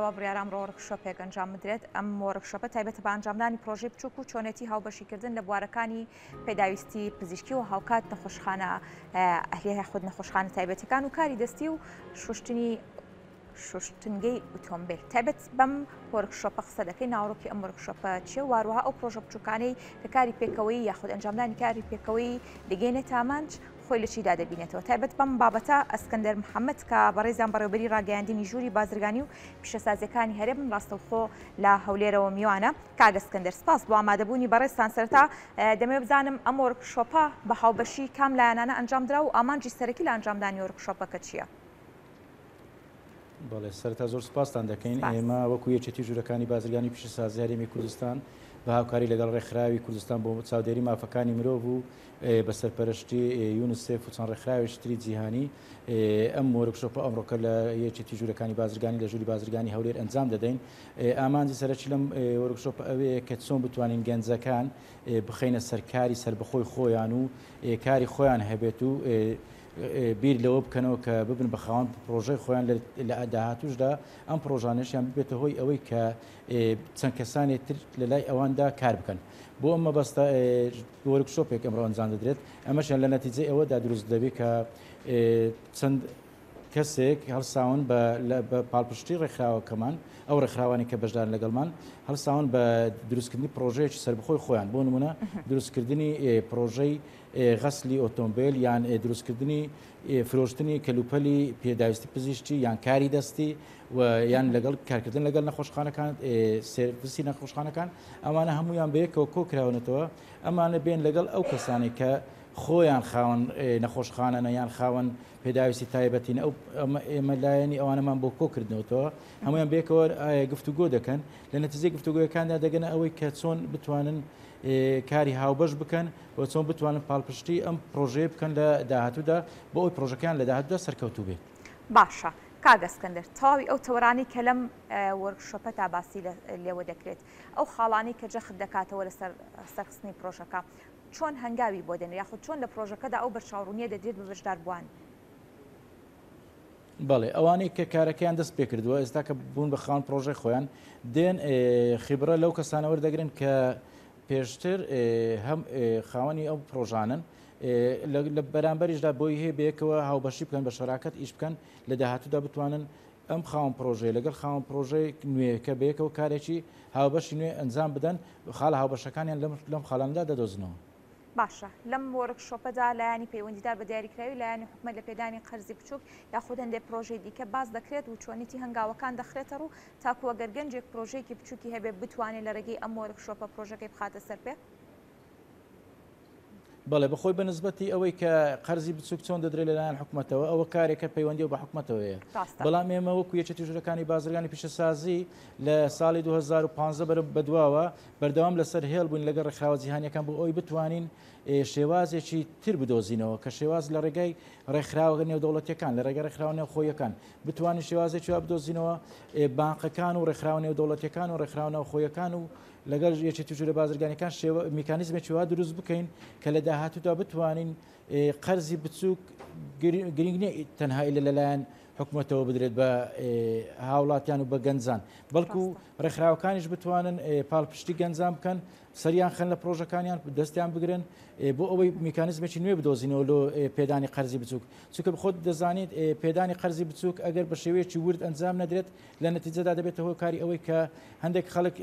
وا بڕیارە ئەمڕۆ وۆرکشۆپێک ئەنجام بدرێت، ئەم وۆرکشۆپە تایبەتە بە ئەنجامدانی پرۆژەی بچووک و چۆنێتی هاوبەشیکردن لە بوارەکانی پێداویستی پزیشکی و هاوکات نەخۆشخانە ئەهلیە یاخود نەخۆشخانە تایبەتەکان و کاری دەستی و شوشتنی شوشتنگەی ئۆتۆمبیل. تایبەت بەم وۆرکشۆپە قسە دەکەین، ناوەڕۆکی ئەم وۆرکشۆپە چییە، واروەها ئەو پرۆژە بچووکانەی کە کاری پێکەوەیی یاخود ئەنجامدانی کاری پێکەوەیی دەگەینێتە ئامانج، خۆی لە چیدا دەبینێتەوە؟ تایبەت بەم بابەتە ئەسکەندەر محەمەد کە بەڕێزیان بەڕێوەبەری ڕاگەیاندنی ژووری بازرگانی و پیشەسازیەکانی هەرێمن ڕاستەوخۆ لە هەولێرەوە میوانە. کاک ئەسکەندەر سپاس بۆ ئامادەبوونی بەڕێزتان. سەرەتا دەمەوێت بزانم ئەم وۆرکشۆپە بە هاوبەشی کام لایەنانە ئەنجامدرا و ئامانجی سەرەکی لە ئەنجامدانی وۆرکشۆپەکە چییە؟ بەڵێ سەرەتا زۆر سوپاستان دەکەین. ئێمە وەکو یەکێتی ژوورەکانی بازرگانی پیشەسازی هەرێمی کوردستان بە هاوکاری لەگەڵ ڕێکخراوی کوردستان بۆ چاودێری مافەکانی مرۆڤ و بە سەرپەرشتی یونسێف و چەند ڕێکخراوێکی تری جیهانی ئەم وۆرکشۆپە ئەمڕۆکە لە یەکێتی ژوورەکانی بازرگانی لە ژووری بازرگانی هەولێر ئەنجام دەدەین. ئامانجی سەرەکی لەم وۆرکشۆپە ئەوەیە کە چۆن بتوانین گەنجەکان بخەینە سەر کاری سەربەخۆی خۆیان و کاری خۆیان هەبێت و بیر لەوە بکەنەوە کە ببن بە خاوەن پڕۆژەی خۆیان لە داهاتووشدا ئەم پڕۆژانەشیان ببێتە هۆی ئەوەی کە چەند کەسانی تر لە لای ئەواندا کار بکەن. بۆ ئەم مەبەستە وۆرکشۆپێک ئەمڕۆ ئەنجام دەدرێت، ئەمەشیان لە نەتیجەی ئەوەدا دروست دەبێت کە چەند کەسێک هەڵساون بە پاڵپشتی ڕێکخراوەکەمان، ئەو ڕێکخراوانەی کە بەشدارن لەگەڵمان هەڵساون بە دروستکردنی پڕۆژەیەکی سەربەخۆی خۆیان، بۆ نمونە دروستکردنی پڕۆژەی غەسلی ئۆتۆمبێل یان دروستکردنی فرۆشتنی کەلوپەلی پێداویستی پزیشکی یان کاری دەستی و یان لەگەڵ کارکردن لەگەڵ نەخۆشخانەکان سێرڤسی نەخۆشخانەکان ئەمانە هەمویان بەیەکەوە کۆکراونەتەوە ئەمانە بێن لەگەڵ ئەو کەسانی کە خۆیان خاوەن نەخۆشخانەنە یان خاوەن پێداویستی تایبەتین ئەو ئێمە لایەنی ئەوانەمان بۆ کۆکردنەوەتەوە هەمویان بێکەوە گفتوگۆ دەکەن لە نەتیجەی گفتوگۆیەکاندا دەگەنە ئەوەی کە چۆن بتوانن کاری هاوبەش بکەن و چۆن بتوانن پاڵپشتی ئەم پرۆژەیە بکەن لە داهاتوودا بۆ ئەوەی پرۆژەکەیان لە داهاتوودا سەرکەوتوو بێت. باشە کاک ئەسکەندەر تەواوی ئەو تەوەرانەی کە لەم وۆرکشۆپەدا باسی لێوە دەکرێت، ئەو خاڵانەی کە جەخت دەکاتەوە لەسەر سەرخستنی پرۆژەکە، چۆن هەنگاوی بۆ دەنرێت یاخود چۆن لە پرۆژەکەدا ئەو بەرچاوڕوونییە دەدرێت بە بەشداربووان؟ بەڵێ ئەوانەی کە کارەکەیان دەست پێکردووە ئێستا کە بوون بە خاوەن پرۆژەی خۆیان دێن خیبرە لەو کەسانە وەردەگرن کە پێشتر هەم خاوەنی ئەو پرۆژانن لە بەرامبەریشدا بۆی هەیە بەیەکەوە هاوبەشی بکەن بە شەراکەت ئیش بکەن لە داهاتوودا بتوانن ئەم خاوەن پرۆژەیە لەگەڵ خاوەن پرۆژەی نوێیەکە بەیەکەوە کارێکی هاوبەشی نوێ ئەنجام بدەن خاڵە هاوبەشەکانیان لەم خاڵانەدا دەدۆزنەوە. باشە لەم وۆرکشۆپەدا لایەنی پەیوەندیدار بە دیاریکراوی لایەنی حکومەت لە پێدانی قەرزی بچووک یاخود هەندێک پرۆژەی دیکە باس دەکرێت و چۆنیتی هەنگاوەکان دەخرێتە ڕوو تاکو ئەگەر گەنجێک پرۆژەیەکی بچووکی هەبێت بتوانێت لە ڕێگەی ئەم وۆرکشۆپە پرۆژەکەی بخاتە سەر پێ؟ بەڵێ بەخۆی بە نسبەتی ئەوەی کە قەرزی بچووک چۆن دەدرێت لەلایەن حکومەتەوە ئەوە کارێکە پەیوەندی بە حکومەتەوە هەیە بەڵام ئێمە وەکو یەکێتی ژوورەکانی بازرگانی پیشەسازی لە ساڵی 2015 بەرە بەدواوە بەردەوام لەسەر هێڵ بووین لەگەڵ ڕێکخراوە جیهانیەکان بۆ ئەوەی بتوانین شێوازێکی تر بدۆزینەوە کە شێواز لە ڕێگای ڕێکخراوە نێودەوڵەتیەکان لە ڕێگای ڕێکخراوە نێوخۆیەکان بتوانین شێوازێکی وا بدۆزینەوە بانقەکان و ڕێکخراوە نێودەوڵەتیەکان و ڕێکخراوە ناوخۆیەکان و لەگەڵ یەکێتی ژوورە بازرگانیەکان شێوە میکانیزمێکی وا دروست بکەین کە لە داهاتوودا بتوانین قەرزی بچووک گرنگ نییە تەنها ئیلە لەلایەن حکومەتەوە بدرێت بە هاوڵاتیان و بە گەنجان بەڵکو ڕێکخراوەکانیش بتوانن پاڵپشتی گەنجان بکەن سەریان خەن لە پرۆژەکانیان دەستیان بگرن بۆ ئەوەی میکانزمێکی نوێ بدۆزینەوە لۆ پێدانی قەرزی بچووک چونکە خۆت دەزانیت پێدانی قەرزی بچووک ئەگەر بە شێوەیەکی ورد ئەنجام نەدرێت لە نەتیجەدا دەبێتە هۆکاری ئەوەی کە هەندێک خەڵک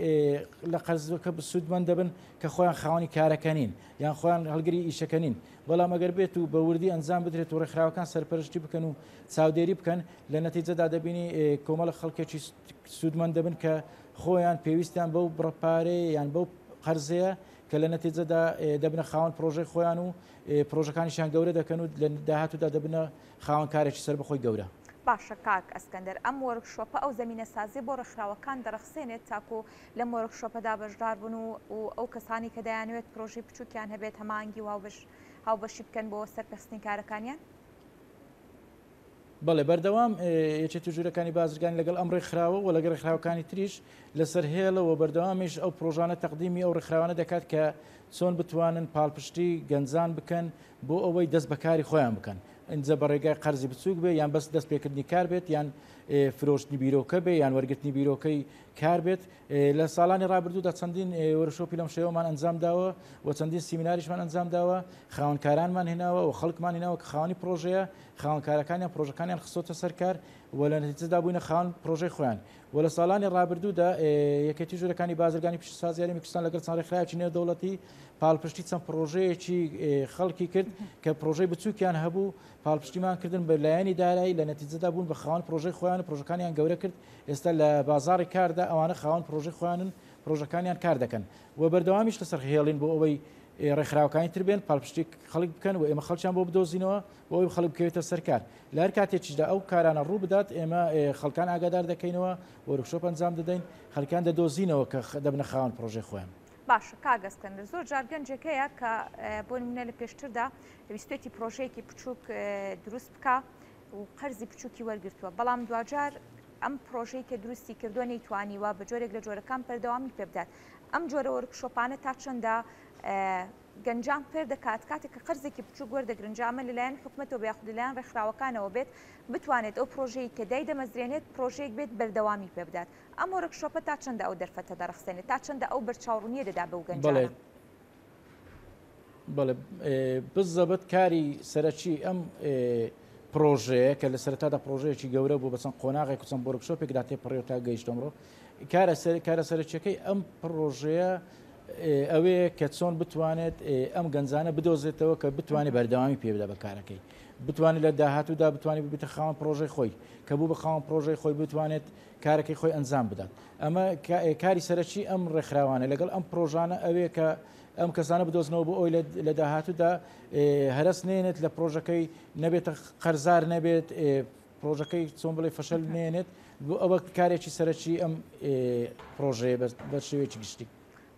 لە قەرزەکە سوودمەند دەبن کە خۆیان خاوەنی کارەکە نین یان خۆیان هەڵگری ئیشەکە نین بەڵام ئەگەر بێت و بە وردی ئەنجام بدرێت و ڕێکخراوەکان سەرپەرشتی بکەن و چاودێری بکەن لە نەتیجەدا دەبینی کۆمەڵە خەڵکێکی سوودمەند دەبن کە خۆیان پێویستیان بەو بڕە پارەیە یان بەو قەرزەیە کە لە نەتیجەدا دەبنە خاوەن پرۆژەی خۆیان و پرۆژەکانیشیان گەورە دەکەن و لە داهاتوودا دەبنە خاوەن کارێکی سەربەخۆی گەورە. باشە کاک ئەسکەندەر ئەم وۆرکشۆپە ئەو زەمینەسازیە بۆ ڕێکخراوەکان دەڕەخسێنێت تاکو لەم وۆرکشۆپەدا بەشدار بن و و ئەو کەسانەی کە دەیانەوێت پرۆژەی بچووکیان هەبێت هەماهەنگی و هاوبەشی بکەن بۆ سەرپێخستنی کارەکانیان؟ بەڵێ بەردەوام یەکێتی ژوورەکانی بازرگانی لەگەڵ ئەم ڕێکخراوە و لەگەڵ ڕێکخراوەکانی تریش لەسەر هێڵە و بەردەوامیش ئەو پرۆژانە تەقدیمی ئەو ڕێکخراوانە دەکات کە چۆن بتوانن پاڵپشتی گەنجان بکەن بۆ ئەوەی دەست بەکاری خۆیان بکەن. ئینجا بە ڕێگای قەرزی بچووک بێ یان بەس دەست پێکردنی کار بێت یان فرۆشتنی بیرۆکە بێ یان وەرگرتنی بیرۆکەی کار بێت. لە ساڵانی ڕابردوودا چەندین workshop ی لەم شێوەمان ئەنجام داوە و چەندین سیمیناریشمان ئەنجام داوە، خاوەنکارانمان هێناوە و خەڵکمان هێناوە کە خاوەنی پرۆژەیە، خاوەنکارەکانیان پرۆژەکانیان خستۆتە سەر کار و لە نەتیجەدا بووینە خاوەن پرۆژەی خۆیان. و لە ساڵانی ڕابردوودا یەکێتی ژوورەکانی بازرگانی پیشەسازی هەرێمی کوردستان لەگەڵ چەند ڕێکخراوێکی نێودەوڵەتی پاڵپشتی چەند پرۆژەیەکی خەڵکی کرد کە پرۆژەی بچووکیان هەبوو، پاڵپشتیمان کردن بە لایەنی دارایی، لە نەتیجەدا بوون بە خاوەن پرۆژەی خۆیان و پرۆژەکانیان گەورە کرد. ئێستا لە بازاڕی کاردا ئەوانە خاوەن پرۆژەی خۆیانن، پرۆژەکانیان کار دەکەن و بەردەوامیش لەسەر هێڵین بۆ ئەوەی ڕێکخراوەکانی تر بێن پاڵپشتی خەڵک بکەن و ئێمە خەڵکیان بۆ بدۆزینەوە بۆ ئەوەی خەڵک بکەوێتە سەر کار. لە هەر کاتێکیشدا ئەو کارانە ڕوو بدات ئێمە خەڵکان ئاگادار دەکەینەوە، workshop ئەنجام دەدەین، خەڵکان دەدۆزینەوە کە دەبنە خاوەن پرۆژەی خۆیان. باشە کاک ئەسکەندەر زۆر جار گەنجێک هەیە کە بۆ نمونە لە پێشتردا ویستێتی پرۆژەیەکی بچووک دروست بکە و قەرزی بچووکی وەرگتووە بەڵام دواجار ئەم پرۆژەی کە دروستی کردووە نەیتوانیوە بە جۆرێک لە جۆرەکان بەردەوامی پێ بدات ئەم جۆرە workshop انە تا چەندە گەنجان فێر دەکات کاتێک کە قەرزێکی بچووک وەردەگرن جا ئەمە لەلایەن حکومەتەوە بێ یاخود لەلایەن ڕێکخراوەکانەوە بێت بتوانێت ئەو پرۆژەی کە دایدەمەزرێنێت پرۆژەیەک بێت بەردەوامی پێ بدات ئەم workshop ە تا چەندە ئەو دەرفەتە دەڕەخسێنێت تا چەندە ئەو بەرچاوڕوونیە دەدا بەو بەڵێ گەنجانە؟ بەڵێ بزەبت کاری سەرەکی ئەم پرۆژەیە کە لە سەرەتادا پرۆژەیەکی گەورە بوو بە چەند قۆناغێک و چەند workshop ێکدا تێپەڕیەوە تا گەیشتە ئەمڕۆ کارە سەرەکیەکەی ئەم پرۆژەیە ئەوەیە کە چۆن بتوانێت ئەم گەنجانە بدۆزێتەوە کە بتوانێت بەردەوامی پێ بدە بە کارەکەی بتوانێت لە داهاتوودا بتوانێت ببێتە خاوەن پرۆژەی خۆی کە بوو بە خاوەن پرۆژەی خۆی بتوانێت کارەکەی خۆی ئەنجام بدات ئەمە کاری سەرەکی ئەم ڕێکخراوانە لەگەڵ ئەم پرۆژانە ئەوەیە کە ئەم کەسانە بدۆزنەوە بۆ ئەوی لە داهاتوودا هەرس نێنێت لە پرۆژەکەی نەبێتە قەرزار نەبێت پرۆژەکەی چۆن بڵێ فەشەل نێنێت بۆ ئەوە کارێکی سەرەکی ئەم پرۆژەیە بە شێوەیەکی گشتی.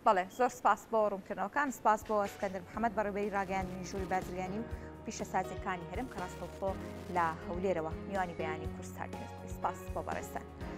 بەڵێ زۆر سپاس بۆ ڕوونکردنەوەکان سپاس بۆ ئەسکەندەر محەممەد بەڕێوەبەری ڕاگەیاندنی ژووری بازرگانی و پیشەسازیەکانی هەرێم کە ڕاستەوخۆ لە هەولێرەوە میوانی بەیانی کوردستان سپاس بۆ بەڕێزتان.